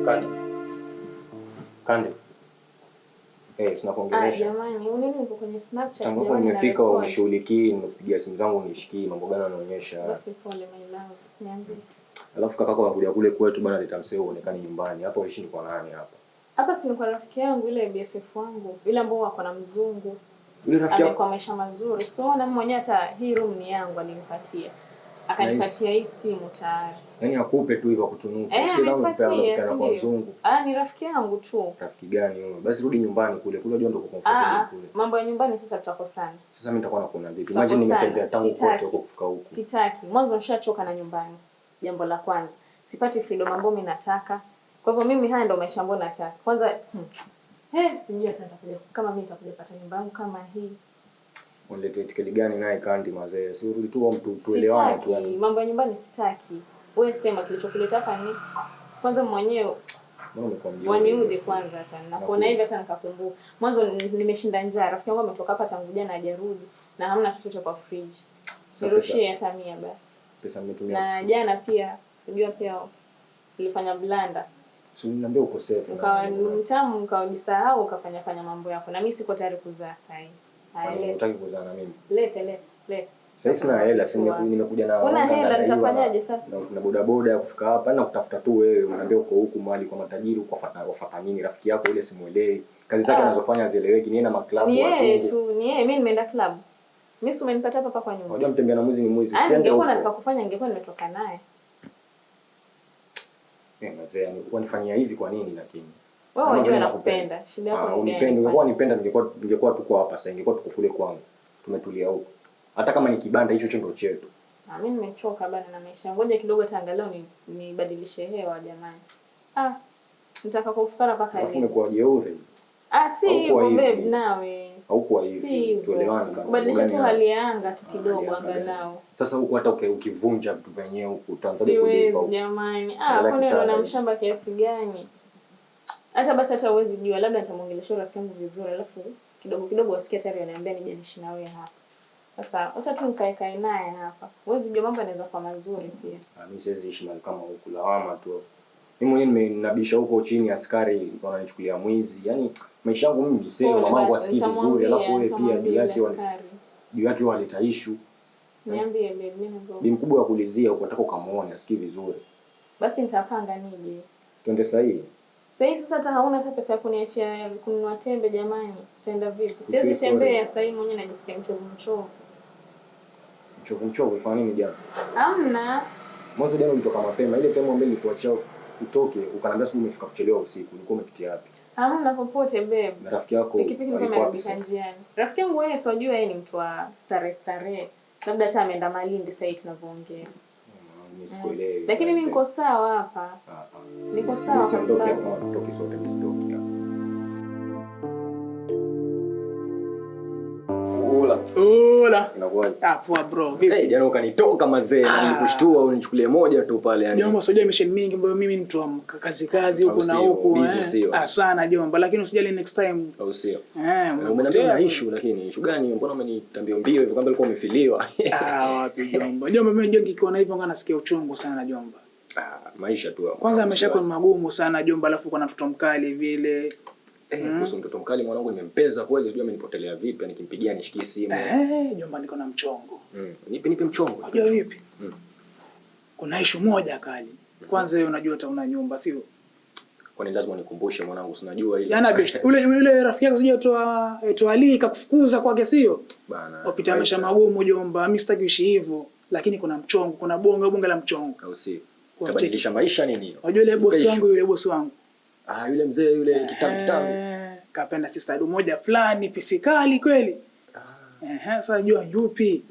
Kandi. Kandi. Eh, sina kuongelesha. Jamani, nini uko kwenye Snapchat? Tangu hapo nimefika unishughulikii, nimekupigia simu zangu unishikii, mambo gani unaonyesha? Basi pole my love. Niambie. Alafu kakako anakuja kule kwetu bana, leta mseo uonekane nyumbani. Hapo uishi ni kwa nani hapa? Hapa si ni kwa rafiki yangu ile BFF wangu, yule ambao wako na mzungu. Yule rafiki yako amekuwa maisha mazuri. So na mwenyewe hata hii room ni yangu alinipatia. Akanipatia hii simu tayari. Yaani akupe tu hivyo akutunuku. Eh, Sio kama amenipatia, si kwa ndio? mzungu. Ah, ni rafiki yangu tu. Rafiki gani huyo? Basi rudi nyumbani kule. Kule unajua ndio uko comfortable Ah, kule. mambo ya nyumbani sasa tutakosana. Sasa mimi nitakuwa nakuona vipi? Tutakosana. Imagine nimetembea tangu kote Sitaki. huko kufika huku. Sitaki. Mwanzo nishachoka na nyumbani. Jambo la kwanza. Sipati freedom ambayo mimi nataka. Kwa hivyo mimi haya ndio maisha ambayo nataka. Kwanza sijui hata nitakuja kama mimi nitakuja pata nyumba yangu kama hii. Uniletee itikadi gani naye Kandi mazee? Si urudi tu home tu tuelewane tu Sitaki. yani. Mambo ya nyumbani sitaki. Wewe sema kilichokuleta hapa ni kwanza mwenyewe Mbona umekuwa mjeuri? waniudhi kwanza hata nakuona hivi hata nikakumbuka. Mwanzo nimeshinda njaa, rafiki yangu ametoka hapa tangu jana hajarudi na hamna chochote kwa fridge. Sasa Nirushie hata 100 basi. Pesa nimetumia. Na jana pia unajua pia ulifanya blanda. Si uniambia uko safe. Ukawa mtamu ukajisahau ukafanya fanya mambo yako na mimi siko tayari kuzaa sasa hivi. Haya, lete. Unataka kuzaa na mimi? Lete lete lete. Sasa sina hela, si nimekuja na Una na- hela, na- nitafanyaje sasa? Na bodaboda ya kufika hapa na kutafuta tu wewe, unaambia uko huku mahali kwa matajiri, uko wafuata nini? Rafiki yako yule simuelewi. Kazi zake anazofanya hazieleweki, ni yeye na maklabu Ni yeye wazungu. tu, ni yeye. Mimi nimeenda club. Mimi si umenipata hapa kwa nyumba. Unajua mtembea na mwizi ni mwizi. Ah, Usiende ningekuwa huko. nataka kufanya ningekuwa nimetoka naye. Eh, mzee, yani wanifanyia hivi kwa nini lakini? Wewe Kama unajua vile nakupenda. Shida yako ni Unipende, gani? ungekuwa nipenda ningekuwa tuko hapa sasa, ingekuwa tuko kule kwangu. Tumetulia huko. Hata kama ni kibanda hicho ndio chetu. Ah, mimi nimechoka bana na maisha. Ngoja kidogo hata angalau nibadilishe hewa jamani. Ah, nitaka kufukara mpaka Alafu lini? umekuwa jeuri. Ah, si Haukuwa hivyo hivi. babe nawe. Haukuwa Si hivi. hivyo. Tuelewane bana. Kubadilisha tu Gani hali ya anga tu hali kidogo ya anga gani? angalau. Sasa huku hata ukivunja vitu vyenyewe huku utaanzaje kulipa Siwezi huku? jamani. Ah, Angalia kwani kitanda unaona hichi. mshamba kiasi gani? Hata basi hata huwezi jua, labda nitamuongelesha rafiki yangu vizuri, alafu kidogo kidogo wasikia tayari ananiambia nije niishi na wewe hapa. Sasa wacha tu nikae kae naye hapa. Huwezi jua mambo yanaweza kuwa mazuri pia. Ah, mimi siwezi ishi mahali kama huku, lawama tu. Mimi mwenyewe nimenabisha huko chini, askari wananichukulia mwizi. Yaani maisha yangu mimi sema Pole mamangu basi, asikii vizuri, alafu wewe pia nitamwambia yule askari. juu yake waleta issue. Niambie babe, mimi ndo. Bi mkubwa wa kulizia huko nataka ukamuone asikii vizuri. Basi nitapanga nije. Twende sahihi. Sasa hivi sasa hata hauna hata pesa ya kuniachia kununua tembe jamani. Utaenda vipi? Usiwe Siwezi story. tembea sasa hivi mwenyewe najisikia mchovu mchovu. Mchovu mchovu ulifanya nini jana? Hamna. Mwanzo jana ulitoka mapema, ile time ambayo nilikuachia utoke ukaniambia sijui umefika kuchelewa usiku, ulikuwa umepitia wapi? Hamna popote babe. Na rafiki yako Pikipiki ilikuwa alikuwa wapi imeharibika sasa? njiani. Rafiki yangu wewe si wajua yeye ni mtu wa starehe starehe. Labda hata ameenda Malindi sasa hivi tunavyoongea. Mimi sikuelewi. Lakini mimi niko sawa hapa. Niko sawa Mimi siondoke kabisa. hapa, tutoke sote, mimi sitoki hapa. Ula. Ula. Inakuwaje? Ah, poa bro. Vipi? Hey, jana ukanitoka mazee, na nilikushtua unichukulie moja tu pale yani. Jomba, usijali mission mingi ambayo mimi ni mtu wa kazi kazi huku Au na sio? huku. Busy sio? Ah, sana jomba, lakini usijali next time. Au sio? Umepotea. Umeniambia una issue lakini issue gani? Mbona umenitambia mbio hivyo kama ulikuwa umefiliwa? Ah, wapi jomba. Jomba, mimi jongi kiona hivyo ngana nasikia uchungu sana jomba. Ah, maisha tu hapo. Kwanza maisha yako ni magumu sana jomba, alafu kuna mtoto mkali vile. Kuhusu mtoto mkali mwanangu nimempeza kweli, sijui amenipotelea vipi, nikimpigia nishikie simu. Jomba niko na mchongo. Nipe mchongo. Unajua vipi? Kuna issue moja kali. Kwanza wewe unajua hata una nyumba, sio? Kwani lazima nikumbushe mwanangu, si unajua ile. Yaani best ule yule rafiki yako sijui toa Ali kakufukuza kwake, sio? Bana. Wapita maisha magumu jomba, mimi sitaki uishi hivyo, lakini kuna mchongo, kuna bonge la mchongo. Au sio? Kwa Utabadilisha maisha nini hiyo? Unajua yule bosi Nipe wangu, yule bosi wangu. Ah, yule mzee yule kitambi kitambi. Kapenda sister du moja fulani pisikali kweli. Sasa jua yupi?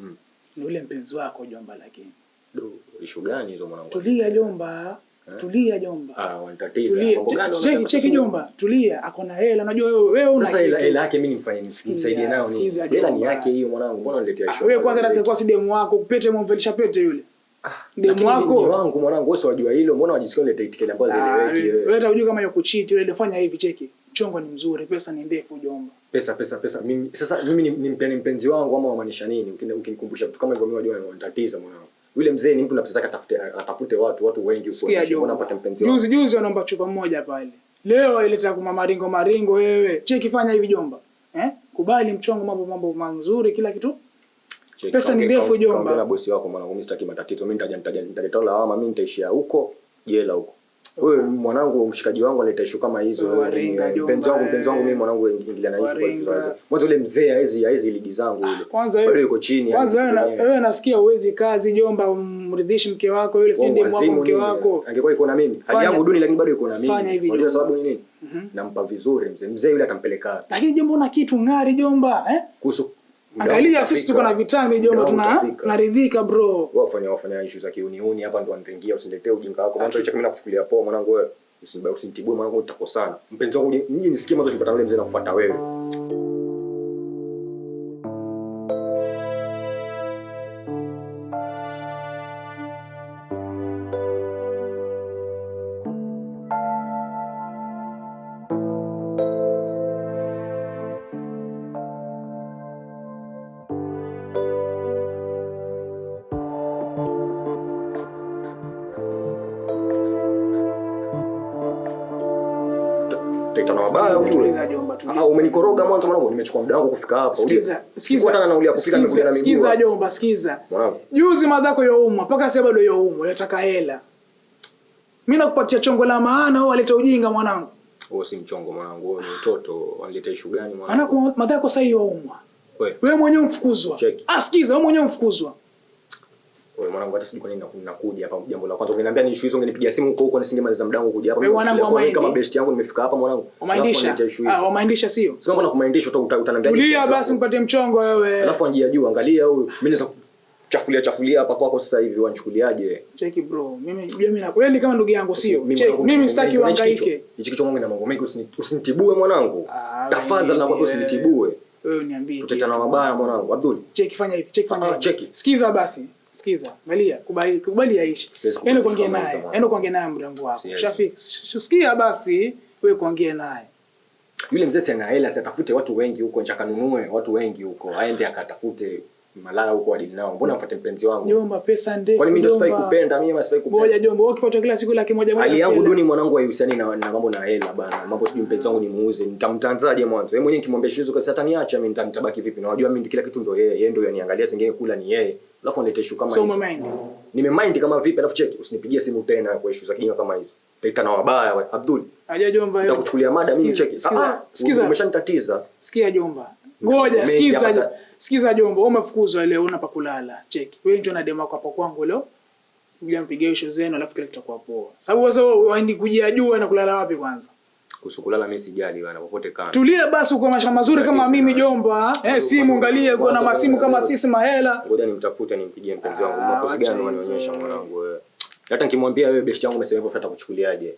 Ni yule mpenzi wako jomba lakini. Do, issue gani hizo mwanangu? Tulia jomba. Tulia jomba. Ah, wanitatiza. Tulia. Mambo gani Cheki wanataka cheki sasa? jomba, tulia. Ako na hela, unajua wewe una Sasa kitu. hela yake mimi nimfanye nimsaidie nayo nini? Sikiza Hela ni jomba. yake hiyo mwanangu, mbona uniletea issue? Wewe kwanza hata kwa si demu wako, pete mumvelisha pete yule. Demu Lakini wako. ni wangu mwanangu, wewe si wajua hilo, mbona wajisikia uniletea itikadi ambazo hazieleweki wewe? Wewe hata hujui kama yukucheat yule, fanya hivi cheki. Mchongo ni mzuri, pesa ni ndefu jomba. Pesa pesa pesa. Mimi sasa mimi ni mpenzi wangu ama wamaanisha nini? Ukinikumbusha vitu kama hivyo mimi wajua wanitatiza mwanangu. Yule mzee ni mtu na pesa zake, atafute watu wengi huko. Sikia Mbona jomba. apate mpenzi wangu? Juzi juzi wanaomba chupa moja pale. Leo ileta kuma maringo maringo wewe. Cheki fanya hivi jomba. Eh? Kubali mchongo, mambo mazuri kila kitu. Cheki, Pesa ni ndefu jomba. Kaongea na bosi wako mwanangu, mimi sitaki matatizo. Mimi nitaja lawama, mimi nitaishia huko jela huko. Wewe mwanangu, mshikaji wangu aleta issue kama hizo. Wewe waringa jomba, Mpenzi wangu mimi mwanangu ingilia na issue kwa hizo. Waringa. Mwanzo yule mzee haezi ligi zangu yule. Kwanza Bado wewe yuko chini. Kwanza yani, wewe nasikia uwezi kazi jomba, umridhishi mke wako yule, sijui ndiye mwako mke wako. Angekuwa yuko na mimi. Hali yangu duni lakini bado yuko na mimi. Fanya hivi Unajua jomba. sababu ni nini? Nampa vizuri mzee. Mzee yule atampeleka. Lakini jomba una kitu ng'ari jomba, eh? Kuhusu Angalia sisi tuko na vitani jomba, tunaridhika bro. Wafanya issue za kiuniuni hapa ndo waniringia, usiniletee ujinga wako. Mwanzo hicho mimi nakuchukulia poa mwanangu wewe. Usinitibue mwanangu, utakosana. Mpenzi wangu mje nisikie mwanzo nikipata yule mzee na kufuata wewe. Tutaitana wabaya ujue. Tuliza jomba, tuliza. Ah, umenikoroga mwanzo mwanangu, nimechukua muda wangu kufika hapa. Sikiza, sikiza. Sikuwa hata naulia kufika, nimekuja na miguu. Sikiza jomba, sikiza. Mwanangu. Juzi madhako youmwa, mpaka sasa bado youmwa, yataka hela. Mimi nakupatia chongo la maana, wewe aleta ujinga mwanangu. Wewe si mchongo mwanangu, wewe ni mtoto, wanileta issue gani mwanangu? Maana madhako sasa youmwa. Wewe. Wewe mwenyewe mfukuzwa. Cheki. Ah, sikiza, wewe mwenyewe mfukuzwa. Wewe mwanangu, hata sijui kwa nini nakuja hapa. Jambo la kwanza ungeniambia ni issue hizo, ungenipigia simu huko huko nisingemaliza muda wangu kuja hapa. Wewe mwanangu Kwa nini wa kama best yangu nimefika hapa mwanangu? Wamaindisha. Ah, wamaindisha sio? Sio mbona kumaindisha utaniambia. Tulia basi nipatie mchongo wewe. Alafu anjia juu, angalia huyu. Mimi naweza chafulia hapa kwako sasa hivi, wanichukuliaje? Cheki bro, mimi na kweli kama ndugu yangu sio. Cheki, mimi sitaki uhangaike. Hichi kichwa mwanangu na mambo mengi, usinitibue mwanangu. Tafadhali nakwambia usinitibue. Wewe uniambie. Tutetana mabaya mwanangu. Abdul. Cheki fanya hivi, cheki fanya hivi. Cheki. Sikiza basi. Sikiza, angalia, kubali aishi. Enda kuongea naye, enda kuongea naye mrengo wako. Shafiki, sikia basi, wewe kuongea naye. Yule mzee si ana hela, si atafute watu wengi huko, nchakanunue watu wengi huko, aende akatafute malaya huko adili nao. Mbona mfuate mpenzi wangu? Jomba, pesa ndefu. Kwani mimi ndio sifai kupenda? Mimi ama sifai kupenda? Ngoja jomba, wewe ukipata kila siku laki moja moja. Hali yangu duni mwanangu haihusiani na mambo na hela bana. Mambo sijui mpenzi wangu nimuuze, nitamtanzaje mwanzo? Yeye mwenyewe nikimwambia hizo kazi ataniacha mimi, nitabaki vipi? Na wajua mimi kila kitu ndio yeye, yeye ndio yaniangalia, singine kula ni yeye. Alafu anilete issue kama hizo. So umemind. Nimemind kama vipi? Alafu cheki, usinipigie simu tena kwa issue za kijinga kama hizo. Taitana wabaya wewe Abdul. Aje jomba wewe. Nitakuchukulia mada mimi cheki. Sikiza. Umeshanitatiza. Sikia jomba. Ngoja, sikiza. Sikiza jomba, umefukuzwa leo, una pa kulala. Cheki. Wewe ndio na demo yako hapo kwangu leo. Kuja mpigie issue zenu alafu kile kitakuwa poa. Sababu sasa wewe waendi kujia na kulala wapi kwanza? Kuhusu kulala mimi sijali bana, popote kama. Tulia basi kwa maisha mazuri kama mimi jomba. Simu angalia kwa na masimu kama sisi mahela. Ngoja nimtafute nimpigie mpenzi wangu. Makosa gani unanionyesha mwanangu wewe? Hata nikimwambia wewe best yangu umesema hivyo atakuchukuliaje?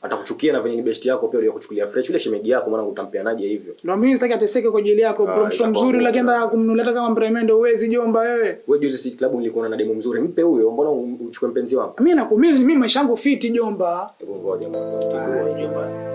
Atakuchukia na venye ni best yako pia uliyokuchukulia fresh. Yule shemeji yako mwanangu utampeanaje hivyo? Ndio mimi sitaki ateseke kwa ajili yako. Bro, mtoto mzuri lakini nataka kumnuleta kama mremendo uwezi jomba wewe. Wewe juzi si club nilikuona na demo mzuri. Mpe huyo, mbona uchukue mpenzi wangu? Mimi nakumimi mimi maisha yangu fiti jomba. Hebu ngoja mwanangu. Jomba.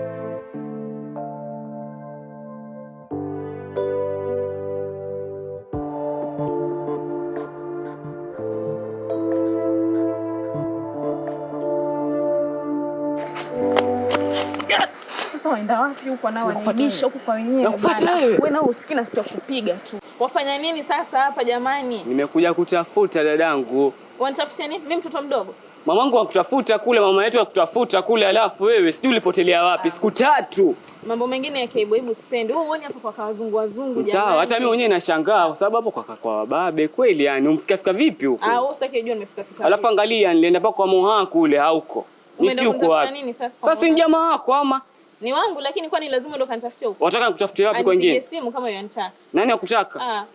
Waenda wapi huko nao wanaibisha huko kwa wenyewe. Nakufuata wewe. Wewe nao usikii na sita kupiga tu. Wafanya nini sasa hapa jamani? Nimekuja kutafuta dadangu. Wanitafutia nini? Mimi mtoto mdogo. Mamangu akutafuta kule, mama yetu akutafuta kule, alafu wewe sijui ulipotelea wapi siku tatu. Mambo mengine ya kaibu hebu sipendi. Wewe uone hapa kwa wazungu wazungu jamani. Sawa, hata mimi mwenyewe nashangaa kwa sababu hapo kwa wababe kweli yani umfika fika vipi huko? Ah, wewe usitaki kujua nimefika fika. Alafu angalia nilienda paka kwa Moha kule hauko. Mimi sijui uko wapi. Sasa ni jamaa wako ama? Ni wangu lakini kwani lazima ndo kanitafutie huko? Wataka nikutafutie wapi kwa wengine? Nipigie simu kama unanitaka. Nani akutaka? Ah.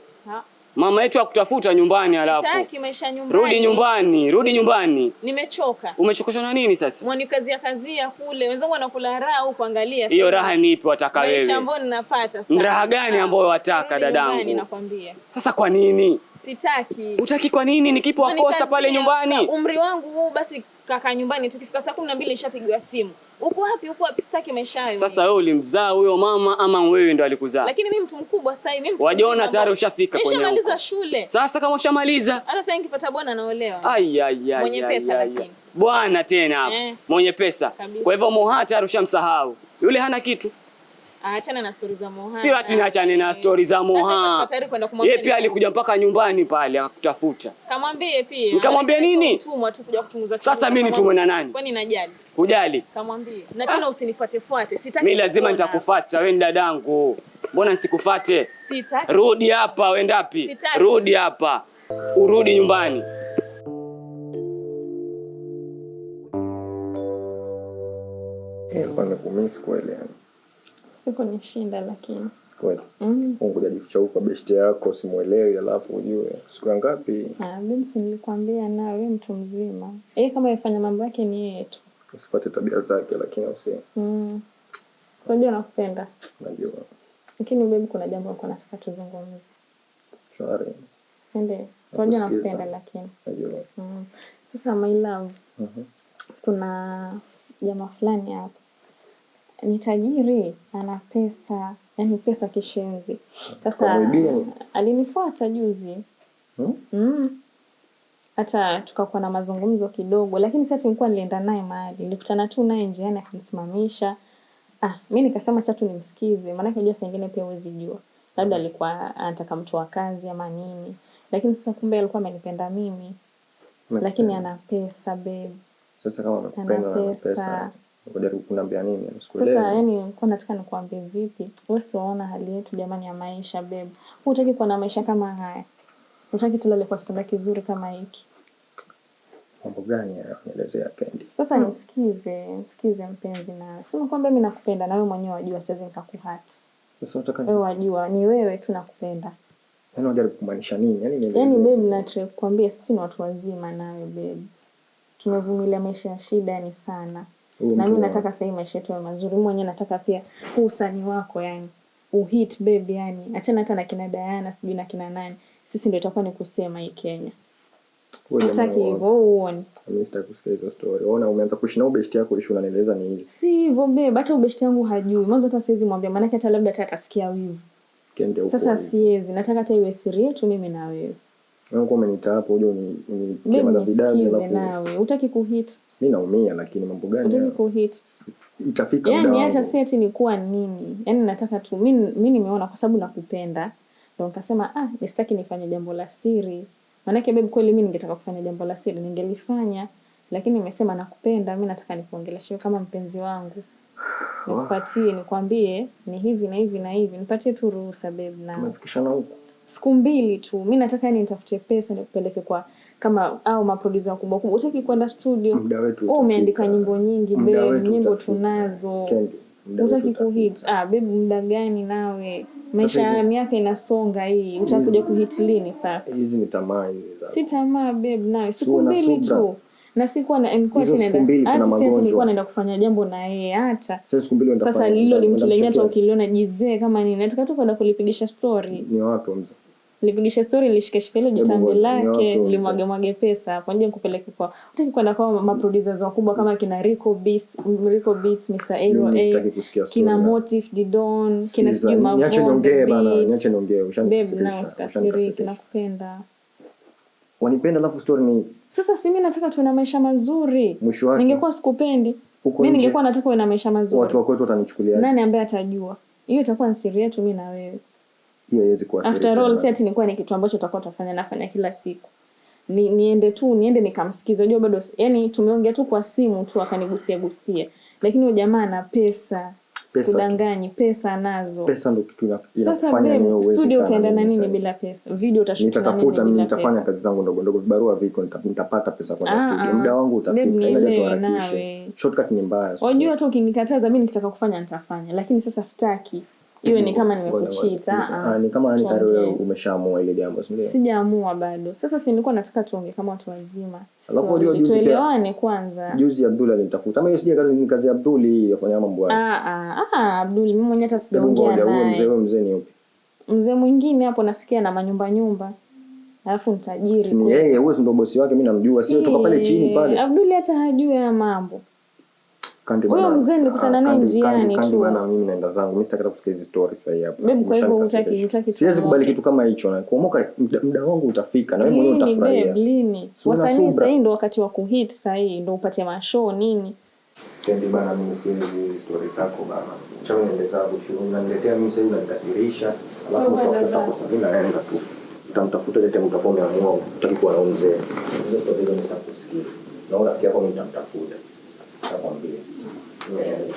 Mama yetu akutafuta nyumbani alafu. Sitaki maisha nyumbani. Rudi nyumbani, rudi nyumbani. Nimechoka. Umechokoshwa na nini sasa? Mwanikazia kazia kule, wenzangu wanakula raha huko angalia. Hiyo raha ni ipi wataka wewe? Maisha ambayo ninapata sasa. Raha gani ambayo wataka dadangu? Ninakwambia. Sasa kwa nini? Sitaki. Utaki kwa nini? Nikipo wakosa pale nyumbani. Umri wangu huu basi Kaka nyumbani tukifika saa 12 nishapigiwa simu. Uko wapi? Uko wapi? Sitaki maisha hayo. Sasa wewe ulimzaa huyo mama ama wewe ndo alikuzaa? Lakini mimi mtu mkubwa sasa hivi, mimi mtu wajiona tayari ushafika kwenye. Nishamaliza shule. Sasa kama ushamaliza, hata sasa nikipata bwana naolewa. Ai ai ai. Mwenye pesa lakini. Bwana tena hapo. Mwenye pesa. Kabisa. Kwa hivyo Moha tayari ushamsahau. Yule hana kitu. Achana na story za Moha. Si ati niachane na story za Moha. Yeye pia alikuja mpaka nyumbani pale akakutafuta. Kamwambie pia. Nikamwambia nini? Utumwa tu kuja kuchunguza. Sasa mimi nitumwe na nani? Kwani najali? Hujali? Kamwambie. Na tena usinifuate fuate. Sitaki. Mimi lazima nitakufuata wewe ni dadangu. Mbona nisikufuate? Sitaki. Rudi hapa wendapi? Rudi hapa. Urudi nyumbani. Nilikuwa nimekumiss kweli yani. Siku nishinda lakini. Kweli. Mungu hajajificha huko beshte yako simuelewi alafu ujue. Siku ngapi? Mimi si nilikwambia na wewe mtu mzima. Yeye kama yafanya mambo yake ni yeye tu. Usipate tabia zake lakini usi. Sio unajua nakupenda. Najua. Lakini baby kuna jambo nilikuwa nataka tuzungumze. Shwari. Sende. Sio unajua nakupenda lakini. Najua. Sasa my love. Kuna jamaa fulani hapa. Ni tajiri, ana pesa, yani pesa kishenzi. Sasa alinifuata juzi. Hata tukakuwa na mazungumzo kidogo, lakini sasa nilikuwa nilienda naye mahali. Nilikutana tu naye njiani akanisimamisha. Mimi nikasema acha tu nimsikize, maana unajua saa nyingine pia huwezi jua. Labda alikuwa anataka mtu wa kazi ama nini. Lakini sasa kumbe alikuwa amenipenda mimi. Lakini ana pesa babe. Sasa kama amekupenda na ana pesa, unajaribu kuniambia nini? Sikuelewi. Sasa yani nilikuwa nataka nikuambie vipi? Wewe usiona hali yetu jamani ya maisha babe. Hutaki kuwa na maisha kama haya. Hutaki tulale kwa kitanda kizuri kama hiki. Mambo gani yananielezea Kendi? Sasa nisikize mpenzi na. Sema kwamba mimi nakupenda na wewe mwenyewe wajua siwezi nikakuhati. Sasa unataka wewe wajua ni wewe tu nakupenda. Yaani unajaribu kumaanisha nini? Yaani nieleze. Yaani babe nataka kukuambia sisi ni watu wazima nawe babe. Tumevumilia maisha ya shida ni sana. Na mimi nataka sasa maisha yetu yawe mazuri. Mimi mwenyewe nataka pia huu usanii wako yani uhit babe yani. Achana hata na kina Diana sijui na kina nani. Sisi ndio itakuwa ni kusema hii Kenya. Unataka hivyo uone. Mimi sitaki kusikia hizo story. Unaona umeanza kuishi na ubeshti yako issue unanieleza ni hizi. Si hivyo babe, hata ubeshti yangu hajui. Mwanzo hata siwezi mwambia maana hata labda hata atasikia wivu. Kende huko. Sasa siwezi, nataka hata iwe siri yetu mimi na wewe. Wewe uko umeniita hapo uje unitie madavidadi alafu nawe. Hutaki kuhit. Mimi naumia lakini mambo gani? Hutaki kuhit. Itafika muda. Yaani hata si ati ni kuwa nini. Yaani nataka tu mimi nimeona kwa sababu nakupenda. Ndio nikasema nisitaki nifanye jambo la siri. Maana babe kweli mimi ningetaka kufanya jambo la siri ningelifanya, lakini nimesema nakupenda, mimi nataka nikuongeleshe kama mpenzi wangu. Nikupatie, nikwambie ni hivi na hivi na hivi. Nipatie tu ruhusa babe na. Tumefikishana huko. Siku mbili tu. Mimi nataka yani nitafute pesa nikupeleke kwa kama au maproducer wakubwa kubwa. Utaki kwenda studio. Muda wetu. Umeandika nyimbo nyingi babe, nyimbo tunazo. Utaki kuhit. Babe muda gani nawe? Maisha ya miaka inasonga hii. Utakuja kuhit lini sasa? Hizi ni tamaa hizi. Si tamaa babe nawe. Siku mbili tu. Na sikuwa na nilikuwa naenda. Hata sisi nilikuwa naenda kufanya jambo na yeye hata. Sasa siku mbili unataka. Sasa lilo limtulenyata hata ukiliona jizee kama nini. Nataka tu kwenda kulipigisha story. Ni wapi mzee? Nilipigisha story, nilishikashika ile jitambi lake, nilimwage mwage pesa hapo nje nikupeleke kwa. Utaki kwenda kwa maproducers wakubwa kama kina Rico Beats, Mr. Aero A, kina Motif Didon, kina sijui Mavo. Niache niongee bana, niache niongee, ushanikasirisha. Nakupenda. Wanipenda alafu story ni hizi. Sasa si mimi nataka tuwe na maisha mazuri. Ningekuwa sikupendi. Mimi ningekuwa nataka uwe na maisha mazuri. Watu wako watanichukulia. Nani ambaye atajua? Hiyo itakuwa ni siri yetu mimi na wewe. Hiyo haiwezi kuwa siri. After all si ati nilikuwa ni kitu ambacho utakuwa utafanya nafanya kila siku. Niende tu, niende nikamsikiza. Unajua bado yani tumeongea tu kwa simu tu akanigusia gusia. Lakini huyo jamaa ana pesa. Sikudanganyi, pesa nazo. Pesa ndio kitu inafanya ni uweze. Studio utaenda na nini bila pesa? Video utashoot na nini? Nitatafuta mimi, nitafanya kazi zangu ndogo ndogo, vibarua viko, nitapata pesa kwa studio. Muda wangu utafika, ila tuharakishe. Shortcut ni mbaya. Unajua hata ukinikataza mimi nikitaka kufanya nitafanya, lakini sasa sitaki. Iwe ni kama nimekuchita. Ni kama yani tayari wewe umeshaamua ile jambo, si ndio? Sijaamua bado. Sasa si nilikuwa nataka tuongee kama watu wazima. Alafu unajua juzi pia tuelewane kwanza. Juzi Abdul alinitafuta. Ama hiyo sija kazi ni kazi ya Abdul hii yafanya mambo hayo. Abdul mimi mwenyewe hata sijaongea naye. Huyo mzee ni yupi? Mzee mwingine hapo nasikia na manyumba nyumba. Alafu ni tajiri. Si ni yeye, huyo ndio bosi wake, mimi namjua. Sio toka pale chini pale. Abduli hata hajui haya mambo. Kandi Huyo bana. mzee nilikutana naye Kandi, njiani Kandi tu. bana, mimi naenda zangu. Mimi sitaki hata kusikia hizi stories sasa hapa. Babe, kwa hivyo Umeshanikasirisha. hutaki Siwezi kubali tuomoke. kitu kama hicho na kuomoka, muda wangu utafika na wewe mwenyewe Lini utafurahia. babe, lini? Si una Wasanii subra. sasa hii ndo wakati wa kuhit sasa hii ndo upate mashow nini? Kendi bana, mimi siwezi hizi story zako bana. Acha mimi niende zangu shughuli, unaniletea mimi sasa unanikasirisha. Alafu Wewe mwisho wa zako. siku mimi naenda tu. Utamtafuta ile time utakuwa umeamua hutaki kuwa na mzee. Hizo story hizo mimi sitaki kusikia. Na rafiki yako mimi nitamtafuta. Nitakwambia. Niende.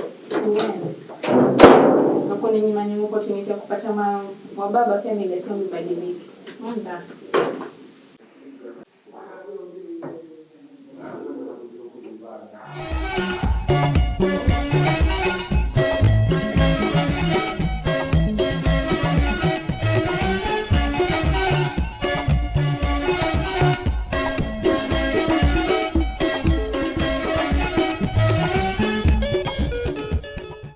Hapo ni nyuma nyuma opportunity ya kupata wababa pia niletea mbadilike. Mwanda.